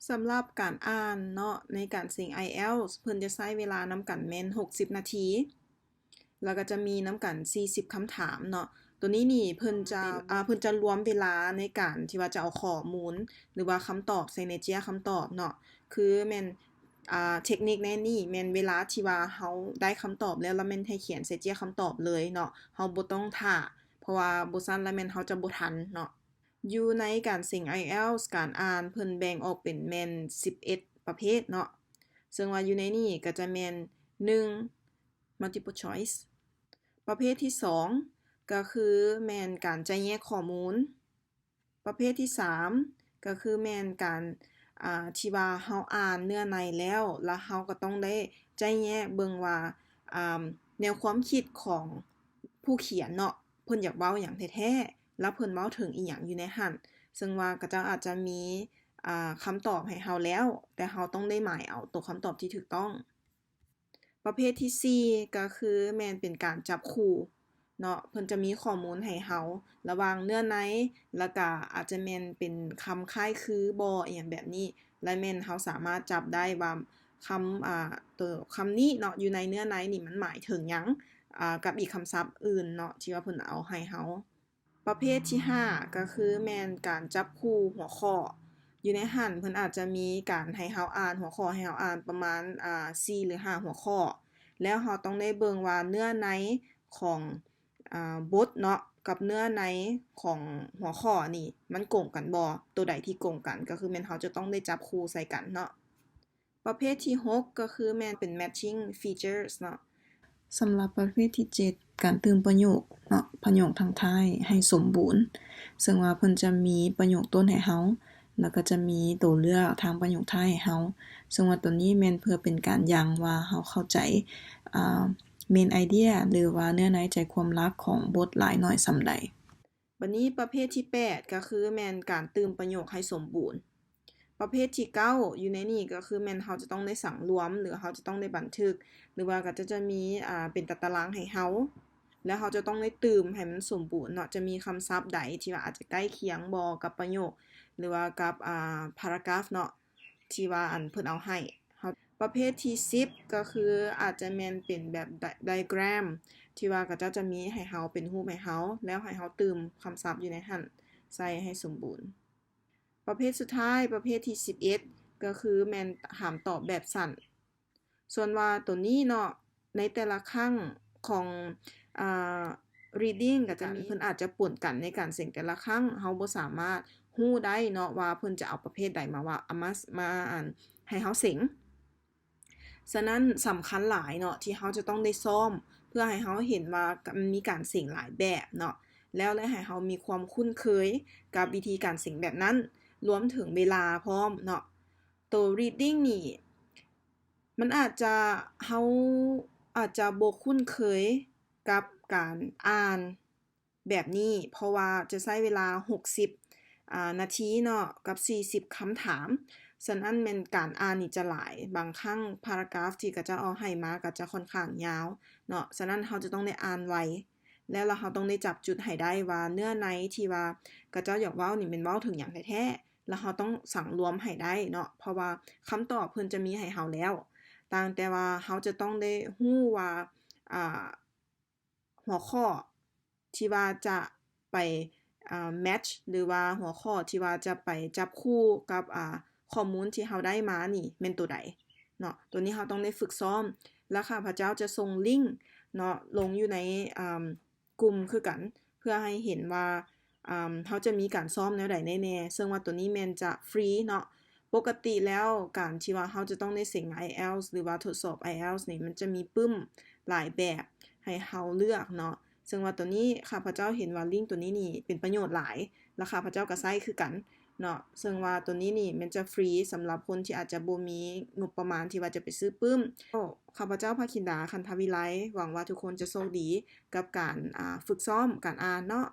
ສຳລັບການອ່ານເນາະ ໃນການເສັງ IELTS ເພິ່ນຈະໃຊ້ເວລານຳກັນແມ່ນຫົກສິບນາທີ ແລ້ວກໍຈະມີນຳກັນສີ່ສິບຄຳຖາມເນາະ. ໂຕນີ້ນີ້ເພິ່ນຈະ ອ່າ ເພິ່ນຈະລວມເວລາໃນການທີ່ວ່າຈະເອົາຂໍ້ມູນ ຫຼືວ່າຄຳຕອບໃສ່ໃນເຈ້ຍຄຳຕອບເນາະ. ຄືແມ່ນ ອ່າ ເທັກນິກໃນນີ້ແມ່ນເວລາທີ່ວ່າເຮົາໄດ້ຄຳຕອບແລ້ວ ລະແມ່ນໃຫ້ຂຽນໃສ່ເຈ້ຍຄຳຕອບເລີຍເນາະ, ເຮົາບໍ່ຕ້ອງຖ້າ ເພາະວ່າບໍ່ຊັ້ນລະແມ່ນເຮົາຈະບໍ່ທັນເນາະ. ຢູ່ໃນການເສັງ IELTS ການອ່ານເພິ່ນແບ່ງອອກເປັນແມ່ນສິບເອັດປະເພດເນາະ, ເຊິ່ງວ່າຢູ່ໃນນີ້ກໍຈະແມ່ນ ໜຶ່ງ multiple choice, ປະເພດທີສອງກໍຄືແມ່ນການໄຈ້ແຍກຂໍ້ມູນ, ປະເພດທີສາມກໍຄືແມ່ນການ ອ່າ ທີ່ວ່າເຮົາອ່ານເນື້ອໃນແລ້ວ ລະເຮົາກໍຕ້ອງໄດ້ໄຈ້ແຍກເບິ່ງວ່າ ອ່າ ແນວຄວາມຄິດຂອງຜູ້ຂຽນເນາະ ເພິ່ນຢາກເວົ້າຫຍັງແທ້ໆ ລະເພິ່ນເວົ້າເຖິງອີ່ຫຍັງຢູ່ໃນຫັ້ນ, ເຊິ່ງວ່າເຂົາເຈົ້າອາດຈະມີ ອ່າ ຄຳຕອບໃຫ້ເຮົາແລ້ວ ແຕ່ເຮົາຕ້ອງໄດ້ໝາຍເອົາໂຕຄຳຕອບທີ່ຖືກຕ້ອງ. ປະເພດທີສີ່ກໍຄືແມ່ນເປັນການຈັບຄູ່ເນາະ, ເພິ່ນຈະມີຂໍ້ມູນໃຫ້ເຮົາລະຫວ່າງເນື້ອໃນ ລະກະອາດຈະແມ່ນເປັນຄຳຄ້າຍຄືບໍ່ ອີ່ຫຍັງແບບນີ້ ລະແມ່ນເຮົາສາມາດຈັບໄດ້ວ່າຄຳ ອ່າ ໂຕຄຳນີ້ເນາະ ຢູ່ໃນເນື້ອໃນນີ້ມັນໝາຍເຖິງຫຍັງ ອ່າ ກັບອີກຄຳສັບອື່ນເນາະ ທີ່ວ່າເພິ່ນເອົາໃຫ້ເຮົາ. ປະເພດທີຫ້າກໍຄືແມ່ນການຈັບຄູ່ຫົວຂໍ້, ຢູ່ໃນຫັ້ນເພິ່ນອາດຈະມີການໃຫ້ເຮົາອ່ານ ຫົວຂໍ້ໃຫ້ເຮົາອ່ານປະມານ ອ່າ ສີ່ ຫຼື ຫ້າຫົວຂໍ້ ແລ້ວເຮົາຕ້ອງໄດ້ເບິ່ງວ່າເນື້ອໃນຂອງ ອ່າ ບົດເນາະ ກັບເນື້ອໃນຂອງຫົວຂໍ້ນີ້ມັນກົງກັນບໍ່, ໂຕໃດທີ່ກົງກັນກໍຄືແມ່ນເຮົາຈະຕ້ອງໄດ້ຈັບຄູ່ໃສ່ກັນເນາະ. ປະເພດທີຫົກກໍຄືແມ່ນເປັນ matching features ເນາະ. ສຳລັບປະເພດທີເຈັດ ການຕື່ມປະໂຫຍກເນາະ ປະໂຫຍກທັງທ້າຍໃຫ້ສົມບູນ, ເຊິ່ງວ່າເພິ່ນຈະມີປະໂຫຍກຕົ້ນໃຫ້ເຮົາ ແລ້ວກໍຈະມີໂຕເລືອກທາງປະໂຫຍກທ້າຍໃຫ້ເຮົາ, ເຊິ່ງວ່າໂຕນີ້ແມ່ນເພື່ອເປັນການຢັ້ງວ່າເຮົາເຂົ້າໃຈ ອ່າ main idea ຫຼືວ່າເນື້ອໃນໃຈຄວາມຫຼັກຂອງບົດຫຼາຍໜ້ອຍສ່ຳໃດ. ບັດນີ້ປະເພດທີແປດກໍຄືແມ່ນການຕື່ມປະໂຫຍກໃຫ້ສົມບູນ. ປະເພດທີເກົ້າ ຢູ່ໃນນີ້ກໍຄືແມ່ນເຮົາຈະຕ້ອງໄດ້ສັງລວມ ຫຼືເຮົາຈະຕ້ອງໄດ້ບັນທຶກ ຫຼືວ່າກໍຈະ ຈະມີ ອ່າ ເປັນຕາຕະລາງໃຫ້ເຮົາ ແລ້ວເຮົາຈະຕ້ອງໄດ້ຕື່ມໃຫ້ມັນສົມບູນເນາະ, ຈະມີຄຳສັບໃດທີ່ວ່າອາດຈະໃກ້ຄຽງບໍ່ກັບປະໂຫຍກ ຫຼືວ່າກັບ ອ່າ paragraph ເນາະ ທີ່ວ່າອັນເພິ່ນເອົາໃຫ້ເຮົາ. ປະເພດທີສິບກໍຄືອາດຈະແມ່ນເປັນແບບ diagram ທີ່ວ່າເຂົາເຈົ້າຈະມີໃຫ້ເຮົາເປັນຮູບໃຫ້ເຮົາ ແລ້ວໃຫ້ເຮົາຕື່ມຄຳສັບຢູ່ໃນຫັ້ນໃສ່ໃຫ້ສົມບູນ. ປະເພດສຸດທ້າຍ ປະເພດທີສິບເອັດ ກໍຄືແມ່ນຖາມຕອບແບບສັ້ນ. ສ່ວນວ່າໂຕນີ້ເນາະ ໃນແຕ່ລະຄັ້ງຂອງ ອ່າ reading ກໍຈະມີ ເພິ່ນອາດຈະປົນກັນໃນການເສັງແຕ່ລະຄັ້ງ, ເຮົາບໍ່ສາມາດຮູ້ໄດ້ເນາະວ່າເພິ່ນຈະເອົາປະເພດໃດມາວ່າ ເອົາມາ ມາ ອັນ ໃຫ້ເຮົາເສັງ. ສະນັ້ນສຳຄັນຫຼາຍເນາະ ທີ່ເຮົາຈະຕ້ອງໄດ້ຊ້ອມ ເພື່ອໃຫ້ເຮົາເຫັນວ່າ ກ- ມີການເສັງຫຼາຍແບບເນາະ ແລ້ວ ແລະ ໃຫ້ເຮົາມີຄວາມຄຸ້ນເຄີຍກັບວິທີການເສັງແບບນັ້ນ ລວມເຖິງເວລາພ້ອມເນາະ. ໂຕ reading ນີ້ ມັນອາດຈະ ເຮົາອາດຈະບໍ່ຄຸ້ນເຄີຍກັບການອ່ານ ແບບນີ້ ເພາະວ່າຈະໃຊ້ເວລາຫົກສິບ ອ່າ ນາທີເນາະ ກັບສີ່ສິບຄຳຖາມ. ສະນັ້ນແມ່ນການອ່ານນີ້ຈະຫຼາຍ, ບາງຄັ້ງ paragraph ທີ່ເຂົາເຈົ້າເອົາໃຫ້ມາກໍຈະຂ້ອນຂ້າງຍາວເນາະ, ສະນັ້ນເຮົາຈະຕ້ອງໄດ້ອ່ານໄວ ແລ້ວລະເຮົາຕ້ອງໄດ້ຈັບຈຸດໃຫ້ໄດ້ວ່າເນື້ອໃນທີ່ວ່າເຂົາເຈົ້າຢາກເວົ້ານີ້ແມ່ນເວົ້າເຖິງຫຍັງແທ້ໆ ລະເຮົາຕ້ອງສັງລວມໃຫ້ໄດ້ເນາະ, ເພາະວ່າຄຳຕອບເພິ່ນຈະມີໃຫ້ເຮົາແລ້ວ, ຕ່າງແຕ່ວ່າເຮົາຈະຕ້ອງໄດ້ຮູ້ວ່າ ອ່າ ຫົວຂໍ້ທີ່ວ່າຈະໄປ ອ່າ match ຫຼືວ່າຫົວຂໍ້ທີ່ວ່າຈະໄປຈັບຄູ່ກັບ ອ່າ ຂໍ້ມູນທີ່ເຮົາໄດ້ມານີ້ແມ່ນໂຕໃດເນາະ. ໂຕນີ້ເຮົາຕ້ອງໄດ້ຝຶກຊ້ອມ ແລະ ຂ້າພະເຈົ້າຈະສົ່ງລິ້ງເນາະ ລົງຢູ່ໃນ ອ່າ ກຸ່ມຄືກັນ ເພື່ອໃຫ້ເຫັນວ່າ ອ່າ ເຮົາຈະມີການຊ້ອມແນວໃດແນ່ໆ, ເຊິ່ງວ່າໂຕນີ້ແມ່ນຈະຟຣີເນາະ. ປົກກະຕິແລ້ວ ການທີ່ວ່າເຮົາຈະຕ້ອງໄດ້ເສັງ IELTS ຫຼືວ່າທົດສອບ IELTS ນີ້ ມັນຈະມີປຶ້ມຫຼາຍແບບໃຫ້ເຮົາເລືອກເນາະ, ເຊິ່ງວ່າໂຕນີ້ຂ້າພະເຈົ້າເຫັນວ່າລິ້ງໂຕນີ້ນີ້ເປັນປະໂຫຍດຫຼາຍ ແລະ ຂ້າພະເຈົ້າກໍໃຊ້ຄືກັນເນາະ, ເຊິ່ງວ່າໂຕນີ້ນີ້ແມ່ນຈະຟຣີສຳລັບຄົນທີ່ອາດຈະບໍ່ມີງົບປະມານທີ່ວ່າຈະໄປຊື້ປຶ້ມ. ຂ້າພະເຈົ້າ ພະຄິນດາ ຄັນທະວິໄລ ຫວັງວ່າທຸກຄົນຈະໂຊກດີກັບການ ອ່າ ຝຶກຊ້ອມການອ່ານເນາະ.